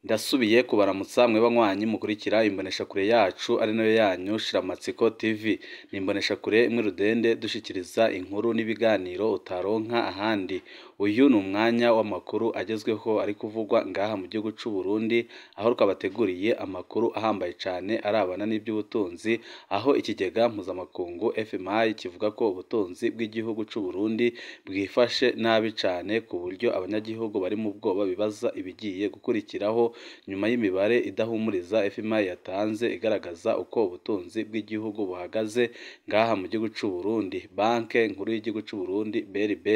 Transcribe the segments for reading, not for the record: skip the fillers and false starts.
Ndasubiye kubaramutsa mwe banywanyi mukurikira imboneshakure yacu ari nayo yanyu Shiramatsiko TV. Ni imboneshakure imwe rudende dushikiriza inkuru n'ibiganiro utaronka ahandi. Uyu ni umwanya w'amakuru agezweho ari kuvugwa ngaha mu gihugu c'u Burundi, aho twabateguriye amakuru ahambaye cane arabana n'ivy'ubutunzi, aho ikigega mpuzamakungu FMI kivuga ko ubutunzi bw'igihugu c'u Burundi bwifashe nabi cane ku buryo abanyagihugu bari mu bwoba bibaza ibigiye gukurikiraho nyuma y'imibare idahumuriza FMI yatanze igaragaza uko ubutunzi bw'igihugu buhagaze ngaha mu gihugu c'u Burundi. Banke nkuru y'igihugu c'u Burundi BRB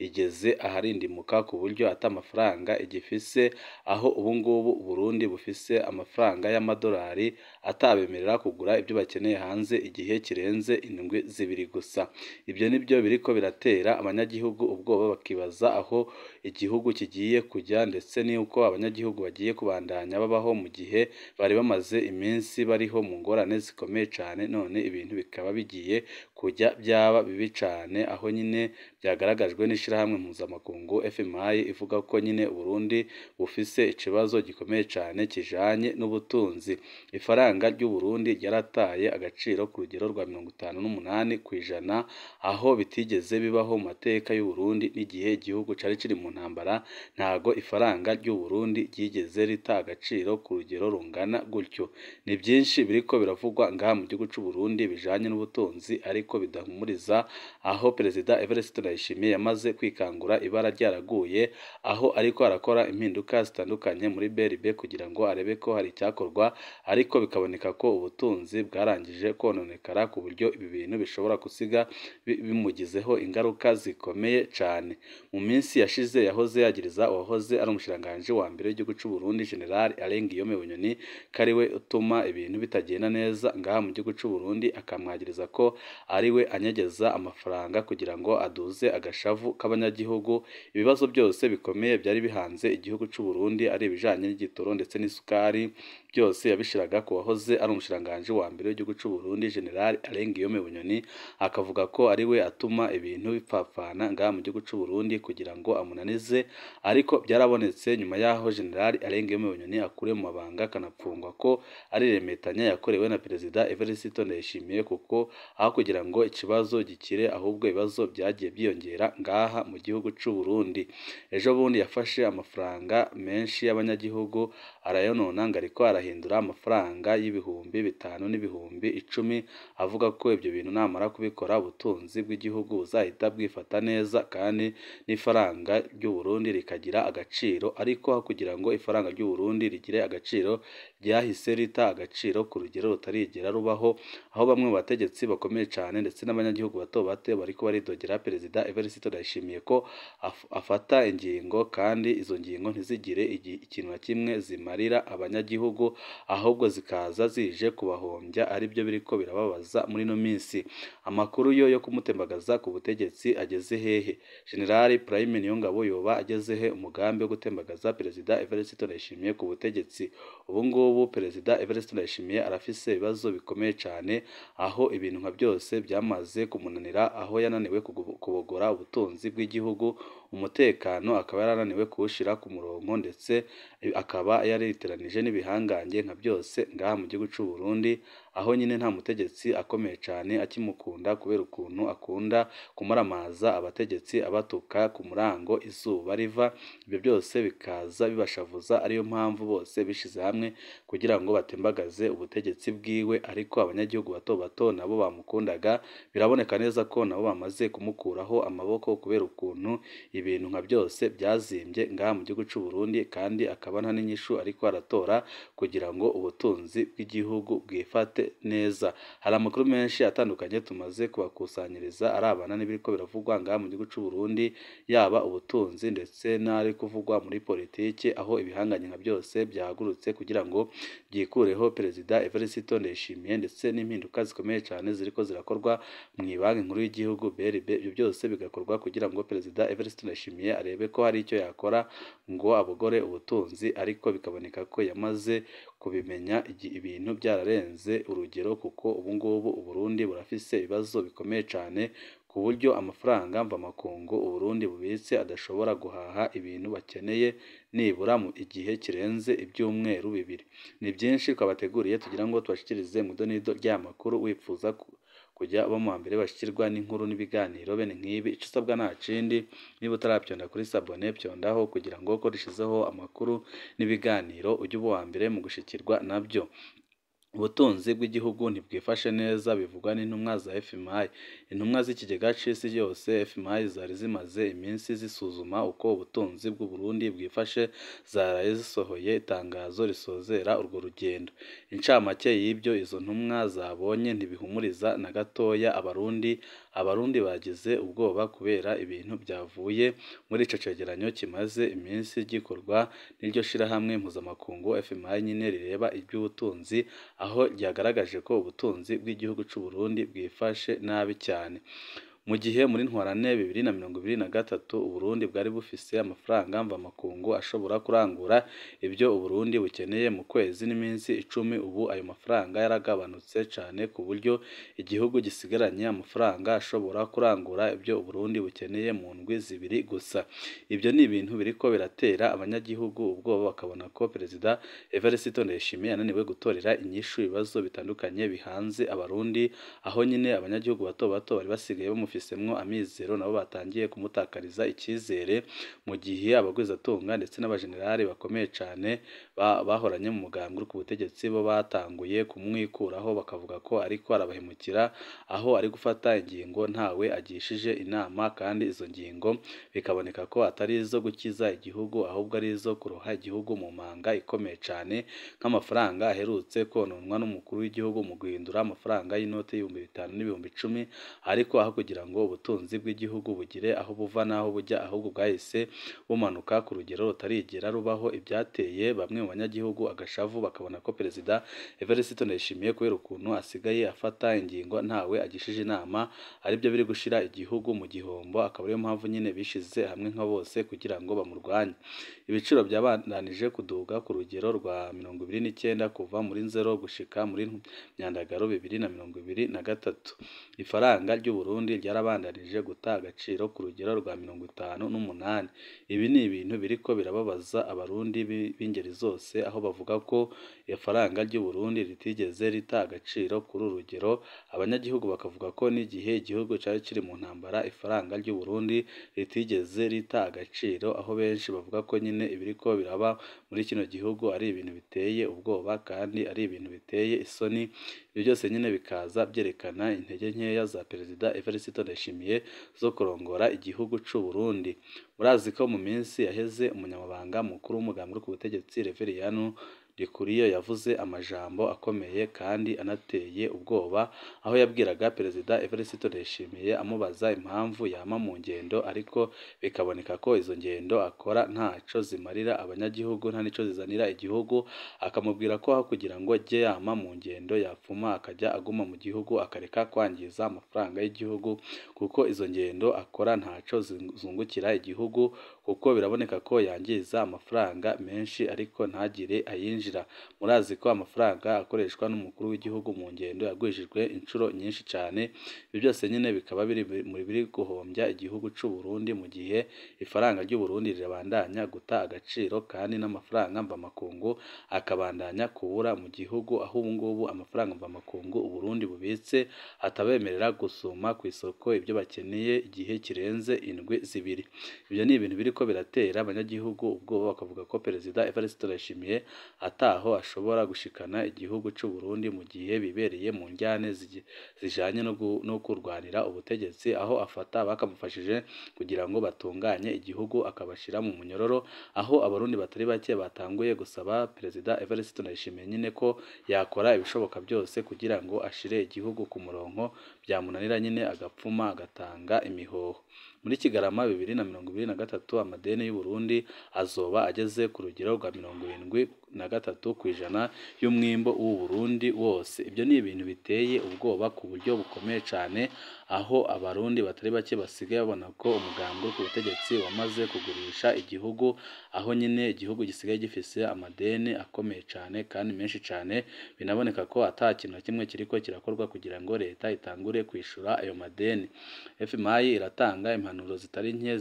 igeze aharindimuka ku buryo ata mafaranga igifise, aho ubungubu Burundi bufise amafaranga y'amadolari atabemerera kugura ibyo bakeneye hanze igihe kirenze indwi zibiri gusa. Ibyo nibyo biriko biratera abanyagihugu ubwoba bakibaza aho igihugu kigiye kujya ndetse n'uko abanyagihugu bagiye kubandanya babaho mu gihe bari bamaze iminsi bariho mu ngorane zikomeye cane, none ibintu bikaba bigiye kujya byaba bibi cane, aho nyine byagaragajwe n'ishirahamwe mpuzamakungu FMI ivuga ko nyine Burundi bufise ikibazo gikomeye cane kijanye n'ubutunzi. Ifaranga ry'u Burundi ryarataye agaciro ku rugero rwa 58%, aho bitigeze bibaho mu mateka y'u Burundi n'igihe igihugu cari kiri mu ntambara, ntago ifaranga ry'u Burundi ryigeze rita agaciro ku rugero rungana gutyo. Ni byinshi biriko biravugwa ngaha mu gihugu c'u Burundi bijanye n'ubutunzi ariko bidahumuriza, aho Perezida Evariste Ndayishimiye yamaze kwikangura ibara ryaraguye, aho ariko arakora impinduka zitandukanye muri BRB kugira ngo arebe ko hari icyakorwa, ariko bikaboneka ko ubutunzi bwarangije kononekara ku buryo ibi bintu bishobora gusiga bimugizeho ingaruka zikomeye cane. Mu minsi yashize yahoze yagiriza uwahoze ari umushikiranganji wa mbere w'igihugu c'u Burundi General Alain Guillaume Bunyoni ko ariwe utuma ibintu bitagenda neza ngaha mu gihugu c'u Burundi, akamwagiriza ko ariwe anyegeza amafaranga kugira ngo aduze agashavu k'abanyagihugu. Ibibazo byose bikomeye byari bihanze igihugu c'u Burundi ari ibijanye n'igitoro ndetse n'isukari, byose yabishiraga ku wahoze ari umushikiranganji wa mbere w'igihugu c'u Burundi General Alain Guillaume Bunyoni, akavuga ko ariwe atuma ibintu bipfapfana ngaha mu gihugu c'u Burundi kugira ngo amunanize. Ariko byarabonetse nyuma yaho General Alain Guillaume Bunyoni akuriwe mu mabanga akanapfungwa ko ari iremetanya yakorewe na Perezida Evariste Ndayishimiye, kuko aho kugira ngo ikibazo gikire ahubwo ibibazo byagiye byiyongera ngaha mu gihugu c'u Burundi. Ejo bundi yafashe amafaranga menshi y'abanyagihugu arayonona ngo ariko arahindura amafaranga y'5,000 n'10,000, avuga ko ibyo bintu namara kubikora ubutunzi bw'igihugu buzahita bwifata neza kandi n'ifaranga ry'u Burundi rikagira agaciro. Ariko aho kugira ngo ifaranga ry'u Burundi rigire agaciro ryahise rita agaciro ku rugero rutarigera rubaho, aho bamwe mu bategetsi bakomeye cane ndetse n'abanyagihugu bato bato bariko baridogera Perezida Evariste Ndayishimiye ko afata ingingo kandi izo ngingo ntizigire ikintu na kimwe zimarira abanyagihugu, ahubwo zikaza zije kubahombya, aribyo biriko birababaza muri ino minsi. Amakuru yo kumutembagaza ku butegetsi ageze hehe? General Prime Niyongabo yoba ageze he umugambi wo gutembagaza Perezida Evariste Ndayishimiye ku butegetsi? Ubu ngubu Perezida Evariste Ndayishimiye arafise ibibazo bikomeye cane, aho ibintu nka byose byamaze kumunanira, aho yananiwe kubogora ubutunzi bw'igihugu, umutekano akaba yarananiwe kuwushira ku murongo, ndetse akaba yariteranije n'ibihangange nka byose ngaha mu gihugu c'u Burundi, aho nyine nta mutegetsi akomeye cane akimukunda kubera ukuntu akunda kumaramaza abategetsi abatuka ku murango izuba riva. Ibyo byose bikaza bibashavuza, ariyo mpamvu bose bishize hamwe kugira ngo batembagaze ubutegetsi bwiwe. Ariko abanyagihugu bato bato nabo bamukundaga, biraboneka neza ko nabo bamaze kumukuraho amaboko kubera ukuntu ibintu nka byose byazimbye ngaha mu gihugu c'u Burundi, kandi akaba nta n'inyishu ariko aratora kugira ngo ubutunzi bw'igihugu bwifate neza. Hari amakuru menshi atandukanye tumaze kubakusanyiriza arabana n'ibiriko biravugwa ngaha mu gihugu c'u Burundi, yaba ubutunzi ndetse n'ari kuvugwa muri politiki, aho ibihanganye nka byose byahagurutse kugira ngo byikureho Perezida Evariste Ndayishimiye, ndetse n'impinduka zikomeye cane ziriko zirakorwa mu Banki Nkuru y'igihugu BRB. Ibyo byose bigakorwa kugira ngo Perezida Evariste Ndayishimiye arebe ko hari icyo yakora ngo abogore ubutunzi, ariko bikaboneka ko yamaze kubimenya ibintu byararenze urugero, kuko ubungubu Uburundi burafise ibibazo bikomeye cane ku ku buryo amafaranga mvamakungu Uburundi bubitse adashobora guhaha ibintu bakeneye nibura mu igihe kirenze ibyumweru 2. Ni byinshi twabateguriye tugira ngo tubashikirize mu idonido ry'aya makuru. Wifuza kujya uba mu mbere bashikirwa n'inkuru n'ibiganiro bene nk'ibi, ico usabwa nta kindi, niba utaravyonda kuri sabone vyondaho kugira ngo ko dushizeho amakuru n'ibiganiro ujye uba uwa mbere mu gushikirwa nabyo. Ubutunzi bw'igihugu ntibwifashe neza bivugwa n'intumwa za FMI. Intumwa z'ikigega c'isi yose FMI zari zimaze iminsi zisuzuma uko ubutunzi bw'u Burundi bwifashe, zaraye zisohoye itangazo risozera urwo rugendo. Incamake y'ibyo izo ntumwa zabonye ntibihumuriza na gatoya Abarundi. Abarundi bagize ubwoba kubera ibintu byavuye muri ico cegeranyo kimaze iminsi gikorwa n'iryo shirahamwe mpuzamakungu FMI nyine rireba iby'ubutunzi, aho ryagaragaje ko ubutunzi bw'igihugu c'u Burundi bwifashe nabi cyane. Mu gihe muri ntwarante 2023 Uburundi bwari bufise amafaranga mvamakungu ashobora kurangura ibyo Uburundi bukeneye mu kwezi n'iminsi 10, ubu ayo mafaranga yaragabanutse cane ku buryo igihugu gisigaranye amafaranga ashobora kurangura ibyo Uburundi bukeneye mu ndwi 2 gusa. Ibyo ni ibintu biriko biratera abanyagihugu ubwoba, bakabona ko Perezida Evariste Ndayishimiye yananiwe gutorera inyishu ibibazo bitandukanye bihanze Abarundi, aho nyine abanyagihugu bato bato bari basigaye bamufisemwo amizero nabo batangiye kumutakariza icyizere, mu gihe abagwizatunga ndetse n'abajenerali bakomeye cane bahoranye mu mugambwe uri ku butegetsi bo batanguye kumwikuraho, bakavuga ko ariko arabahemukira, aho ari gufata ingingo ntawe agishije inama, kandi izo ngingo bikaboneka ko atari izo gukiza igihugu ahubwo ari izo kuroha igihugu mu manga ikomeye cane, nk'amafaranga aherutse kononwa n'umukuru w'igihugu mu guhindura amafaranga y'inote y'5000 n'10,000, ariko aho kugira ngo ubutunzi bw'igihugu bugire aho buva n'aho bujya, ahubwo bwahise bumanuka ku rugero rutarigera rubaho. Ibyateye bamwe mu banyagihugu agashavu, bakabona ko Perezida Evariste Ndayishimiye kubera ukuntu asigaye afata ingingo ntawe agishije inama, aribyo biri gushira igihugu mu gihombo, akaba ariyo mpamvu nyine bishize hamwe nka bose kugira ngo bamurwanye. Ibiciro byabandanije kuduga ku rugero rwa 29 kuva muri 0 gushika muri Myandagaro 2023. Ifaranga ry'u Burundi ryarabandanije guta agaciro ku rugero rwa 58. Ibi ni ibintu biriko birababaza Abarundi b'ingeri zose, aho bavuga ko ifaranga ry'u Burundi ritigeze rita agaciro kuri uru rugero. Abanyagihugu bakavuga ko n'igihe igihugu cari kiri mu ntambara ifaranga ry'u Burundi ritigeze rita agaciro, aho benshi bavuga ko nyine ibiriko biraba muri kino gihugu ari ibintu biteye ubwoba kandi ari ibintu biteye isoni. Ibyo byose nyine bikaza byerekana intege nkeya za Perezida Evariste Ndayishimiye zo kurongora igihugu c'u Burundi. Murazi ko mu minsi yaheze umunyamabanga mukuru w'umugambi uri ku butegetsi Reveriyanu Ndikuriyo yavuze amajambo akomeye kandi anateye ubwoba, aho yabwiraga Perezida Evariste Ndayishimiye amubaza impamvu yama mu ngendo, ariko bikaboneka ko izo ngendo akora ntaco zimarira abanyagihugu, nta nico zizanira igihugu, akamubwira ko aho kugira ngo ajye yama mu ngendo yapfuma akajya aguma mu gihugu akareka kwangiza amafaranga y'igihugu, kuko izo ngendo akora ntaco zungukira igihugu, kuko biraboneka ko yangiza amafaranga menshi ariko ntagire ayinjira. Murazi ko amafaranga akoreshwa n'umukuru w'igihugu mu ngendo yagwijijwe inshuro nyinshi cyane. Ibi byose nyine bikaba biri muri biri guhombya igihugu c'u Burundi, mu gihe ifaranga ry'u Burundi rirabandanya guta agaciro kandi n'amafaranga mvamakungu akabandanya kubura mu gihugu, aho ubu ngubu amafaranga mvamakungu u Burundi bubitse atabemerera gusuma ku isoko ibyo bakeneye igihe kirenze indwi 2. Ibyo ni ibintu biriko biratera abanyagihugu ubwoba, bakavuga ko Perezida Evariste Ndayishimiye ataho ashobora gushikana igihugu c'u Burundi mu gihe bibereye mu njyane zijanye no kurwanira ubutegetsi, aho afata bakamufashije kugira ngo batunganye igihugu akabashira mu munyororo, aho Abarundi batari bake batanguye gusaba Perezida Evariste Ndayishimiye nyine ko yakora ibishoboka byose kugira ngo ashire igihugu ku murongo, byamunanira nyine agapfuma agatanga imihoho. Muri Kigarama 2023 amadeni y'u Burundi azoba ageze ku rugero rwa 70 43% y'umwimbo w'u Burundi wose. Ibyo ni ibintu biteye ubwoba ku buryo bukomeye cane, aho abarundi batari bake basigaye babona ko umugambi ku butegetsi wamaze kugurisha igihugu, aho nyine igihugu gisigaye gifise amadeni akomeye cane kandi menshi cane, binaboneka ko ata kintu na kimwe kiriko kirakorwa kugira ngo leta itangure kwishura ayo madeni. FMI iratanga impanuro zitari nke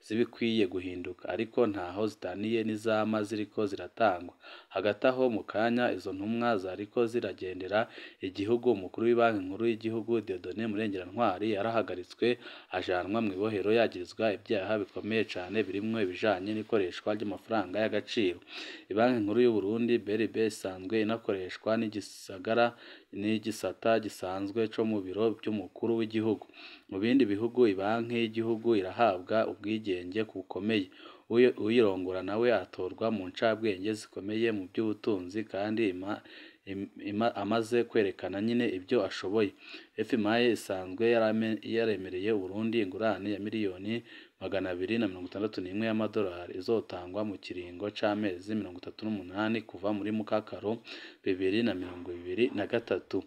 zibikwiye guhinduka, ariko ntaho zitaniye n'izama ziriko ziratangwa. Hagati aho mu kanya izo ntumwa zariko ziragendera igihugu, umukuru w'ibanki nkuru y'igihugu Dieudonné Murengerantwari yarahagaritswe ajanwa mu ibohero yagirizwa ibyaha bikomeye cane birimwo ibijanye n'ikoreshwa ry'amafaranga y'agaciro. Ibanki nkuru y'u Burundi BRB isanzwe inakoreshwa n'igisagara n'igisata gisanzwe co mu biro by'umukuru w'igihugu. Mu bindi bihugu ibanki y'igihugu irahabwa ubwigenge bukomeye, uyirongora nawe atorwa mu ncabwenge zikomeye mu by'ubutunzi kandi amaze kwerekana nyine ibyo ashoboye. FMI isanzwe yaremereye Burundi ingurane ya miliyoni 261 y'amadolari izotangwa mu kiringo c'amezi 38 kuva muri Mukakaro 2023.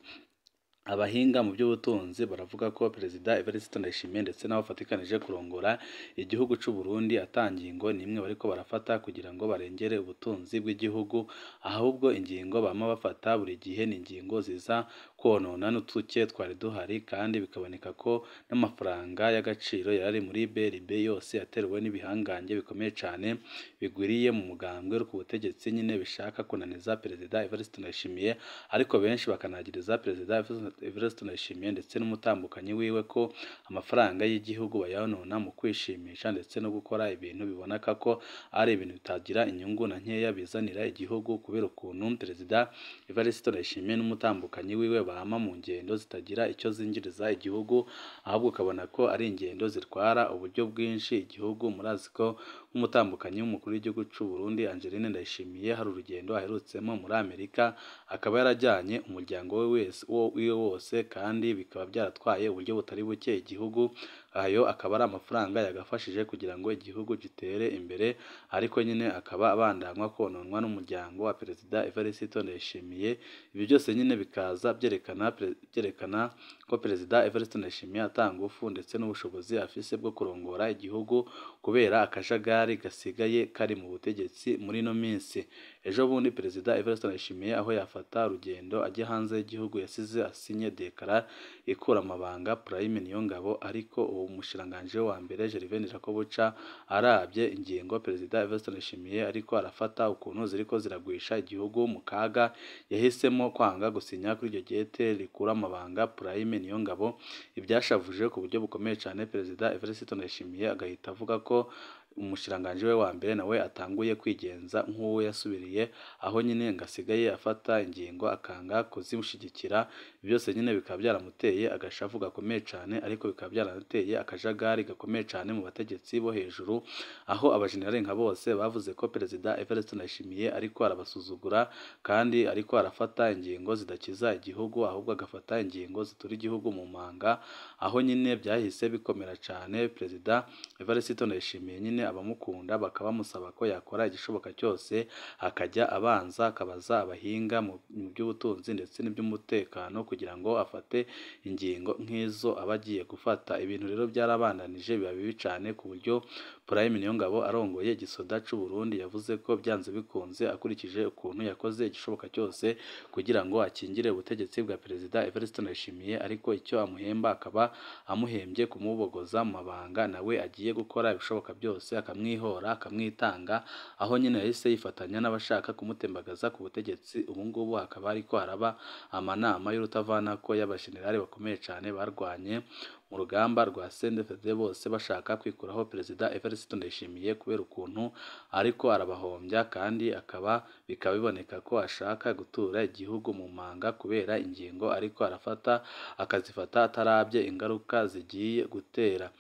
Abahinga mu by'ubutunzi baravuga ko Perezida Evariste Ndayishimiye ndetse n'abafatikanije kurongora igihugu c'u Burundi ata ngingo n'imwe bariko barafata kugira ngo barengere ubutunzi bw'igihugu, ahubwo ingingo bama bafata buri gihe ni ingingo ziza konona n'utuke twari duhari, kandi bikaboneka ko n'amafaranga y'agaciro yarari muri BRB yose yateruwe n'ibihangange bikomeye cane bigwiriye mu mugambwe uri ku butegetsi nyine bishaka kunaniza Perezida Evariste Ndayishimiye, ariko benshi bakanagiriza Perezida Evariste Ndayishimiye ndetse n'umutambukanyi wiwe ko amafaranga y'igihugu bayonona mu kwishimisha ndetse no gukora ibintu biboneka ko ari ibintu bitagira inyungu na nkeya bizanira igihugu, kubera ukuntu Perezida Evariste Ndayishimiye n'umutambukanyi wiwe bama mu ngendo zitagira icyo zinjiriza igihugu, ahubwo ukabona ko ari ingendo zitwara uburyo bwinshi igihugu. Murazi ko nk'umutambukanyi w'umukuru w'igihugu c'u Burundi Angeline Ndayishimiye hari urugendo aherutsemo muri Amerika, akaba yarajyanye umuryango we wese wiwe wose, kandi bikaba byaratwaye uburyo butari buke igihugu. Ayo akaba ari amafaranga yagafashije kugira ngo igihugu gitere imbere, ariko nyine akaba abandanywa kononwa n'umuryango wa Perezida Evariste Ndayishimiye. Ibi byose nyine bikaza byerekana ko Perezida Evariste Ndayishimiye ata ngufu ndetse n'ubushobozi afise bwo kurongora igihugu kubera akajagari gasigaye kari mu butegetsi muri ino minsi. Ejo bundi Perezida Evariste Ndayishimiye aho yafata urugendo ajya hanze y'igihugu yasize asinye dekara ikura amabanga Prime Niyongabo, ariko uwo umushikiranganji wa mbere Gervais Ndirakobuca arabye ingingo Perezida Evariste Ndayishimiye ariko arafata ukuntu ziriko ziragwisha igihugu mu kaga, yahisemo kwanga gusinya kuri iryo jete rikura amabanga Prime Niyongabo, ibyashavuje ku buryo bukomeye cane Perezida Evariste Ndayishimiye agahita avuga ko umushikiranganji we wa mbere nawe atanguye kwigenza nk'uwo yasubiriye, aho nyine ngo asigaye afata ingingo akanga kuzimushyigikira. Byose nyine bikaba byaramuteye agashavu gakomeye cane, ariko bikaba byaranateye akajagari gakomeye cane mu bategetsi bo hejuru, aho abajenerali nka bose bavuze ko Perezida Evariste Ndayishimiye ariko arabasuzugura kandi ariko arafata ingingo zidakiza igihugu, ahubwo agafata ingingo zitura igihugu mu manga, aho nyine byahise bikomera cane. Perezida Evariste Ndayishimiye nyine abamukunda bakaba bamusaba ko yakora igishoboka cyose akajya abanza akabaza abahinga mu by'ubutunzi ndetse n'iby'umutekano kugira ngo afate ingingo nk'izo aba agiye gufata. Ibintu rero byarabandanije biba bibi cane ku buryo Prime Niyongabo arongoye igisoda c'u Burundi yavuze ko byanze bikunze akurikije ukuntu yakoze igishoboka cyose kugira ngo akingire ubutegetsi bwa Perezida Evariste Ndayishimiye, ariko icyo amuhemba akaba amuhembye kumubogoza mu mabanga, nawe agiye gukora ibishoboka byose akamwihora akamwitanga, aho nyine yahise yifatanya n'abashaka kumutembagaza ku butegetsi. Ubu ngubu hakaba ariko haraba amanama y'urutavanako y'abajenerali bakomeye cane barwanye mu rugamba rwa CNDD-FDD bose bashaka kwikuraho Perezida Evariste Ndayishimiye kubera ukuntu ariko arabahombya, kandi akaba bikaba biboneka ko ashaka gutura igihugu mu manga kubera ingingo ariko arafata akazifata atarabye ingaruka zigiye gutera.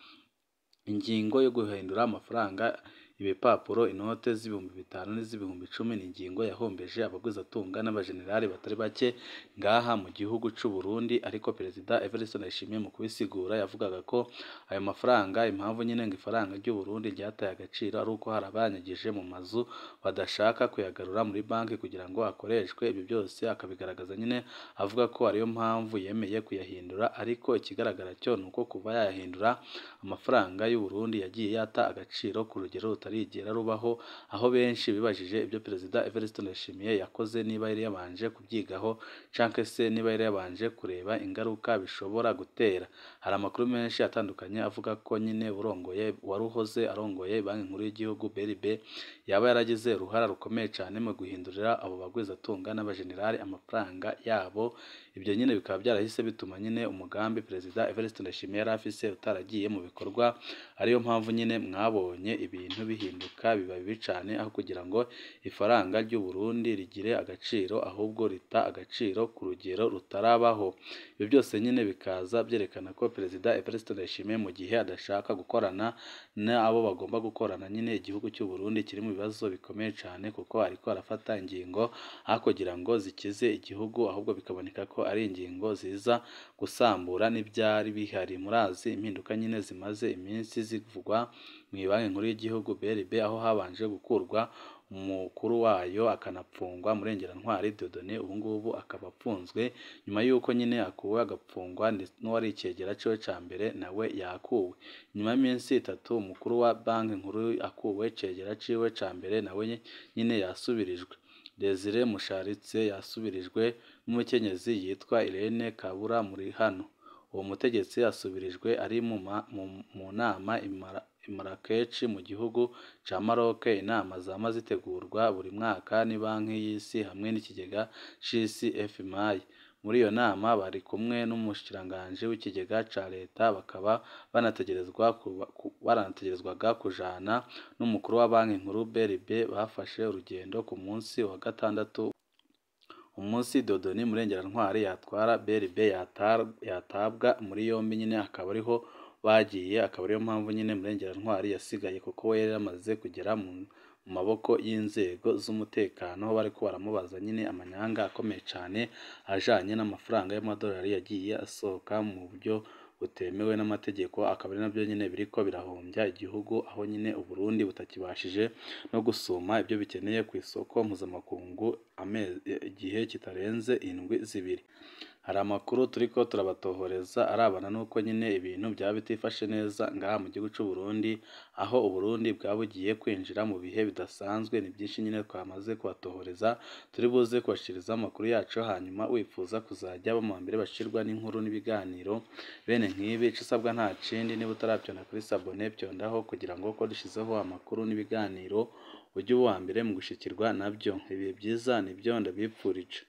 Ingingo yo guhindura amafaranga ibipapuro inote z'ibihumbi 5 n'iz'ibihumbi 10. Ni ingingo yahombeje abagwizatunga n'abajenerali batari bake ngaha mu gihugu c'u Burundi. Ariko Perezida Evariste Ndayishimiye mu kubisigura yavugaga ko ayo mafaranga, impamvu nyine ngo ifaranga ry'u Burundi ryataye agaciro ari uko hari abayanyagije mu mazu badashaka kuyagarura muri banki kugira ngo akoreshwe. Ibyo byose akabigaragaza nyine avuga ko ariyo mpamvu yemeye kuyahindura. Ariko ikigaragara cyo ni uko kuva yayahindura amafaranga y'u Burundi yagiye yata agaciro ku rugero rutarigera rubaho, aho benshi bibajije ibyo Perezida Evariste Ndayishimiye yakoze, niba yari yabanje kubyigaho canke se niba yari yabanje kureba ingaruka bishobora gutera. Hari amakuru menshi atandukanye avuga ko nyine urongoye wari uhoze arongoye Banki Nkuru y'igihugu BRB yaba yaragize uruhara rukomeye cyane mu guhindurira abo bagwizatunga n'abajenerali amafaranga yabo. Ibyo nyine bikaba byarahise bituma nyine umugambi Perezida Evariste Ndayishimiye yari afise utaragiye mu bikorwa, ariyo mpamvu nyine mwabonye ibintu bihinduka biba bibi cyane, aho kugira ngo ifaranga ry'u Burundi rigire agaciro ahubwo rita agaciro ku rugero rutarabaho. Ibyo byose nyine bikaza byerekana ko Perezida Evariste Ndayishimiye mu gihe adashaka gukorana n'abo bagomba gukorana nyine igihugu cy'u Burundi kiri mu bibazo bikomeye cyane, kuko ariko arafata ingingo aho kugira ngo zikize igihugu, ahubwo bikaboneka ko ari ingingo ziza gusambura n'ibyari bihari. Murazi impinduka nyine zimaze iminsi zivugwa mu Banki Nkuru y'igihugu BRB, aho habanje gukurwa umukuru wayo akanapfungwa Murengerantwari Dieudonné, ubu ngubu akaba apfunzwe nyuma y'uko nyine akuwe agapfungwa, n'uwari icyegera ciwe ca mbere nawe yakuwe. Nyuma y'iminsi 3 umukuru wa Banki Nkuru akuwe, icegera ciwe ca mbere nawe nyine yasubirijwe. Desire Musharitse yasubirijwe n'umukenyezi yitwa Irene Kabura Murihano. Uwo mutegetsi asubirijwe ari mu nama i Marrakech mu gihugu ca Maroc, inama zama zitegurwa buri mwaka ni Banki y'Isi hamwe n'ikigega c'isi FMI. Muri iyo nama bari kumwe n'umushikiranganji w'ikigega ca leta, bakaba baranategerezwaga kujana n'umukuru wa Banki Nkuru BRB. Bafashe urugendo ku munsi wa gatandatu, umunsi Dieudonné Murengerantwari yatwara BRB yatabwa muri yombi nyine akaba ariho bagiye, akaba ariyo mpamvu nyine Murengerantwari yasigaye, kuko we yari yamaze kugera mu maboko y'inzego z'umutekano, aho bariko baramubaza nyine amanyanga akomeye cyane ajanye n'amafaranga y'amadolari yagiye asohoka mu buryo butemewe n'amategeko, akaba ari nabyo nyine biriko birahombya igihugu, aho nyine u Burundi butakibashije no gusuma ibyo bikeneye ku isoko mpuzamakungu igihe kitarenze indwi 2. Hari amakuru turiko turabatohoreza arabana n'uko nyine ibintu byaba bitifashe neza ngaha mu gihugu c'u Burundi, aho u Burundi bwaba bugiye kwinjira mu bihe bidasanzwe. Ni byinshi nyine twamaze kubatohoreza, turi buze kubashikiriza amakuru yacu, hanyuma wifuza kuzajya aba mu mbere bashirwa n'inkuru n'ibiganiro bene nk'ibi, ico usabwa nta kindi, niba utaravyonda kuri sabone vyondaho kugira ngo uko dushizeho amakuru n'ibiganiro ujye uba uwa mbere mu gushikirwa nabyo. Ibihe byiza nibyo ndabipfurije.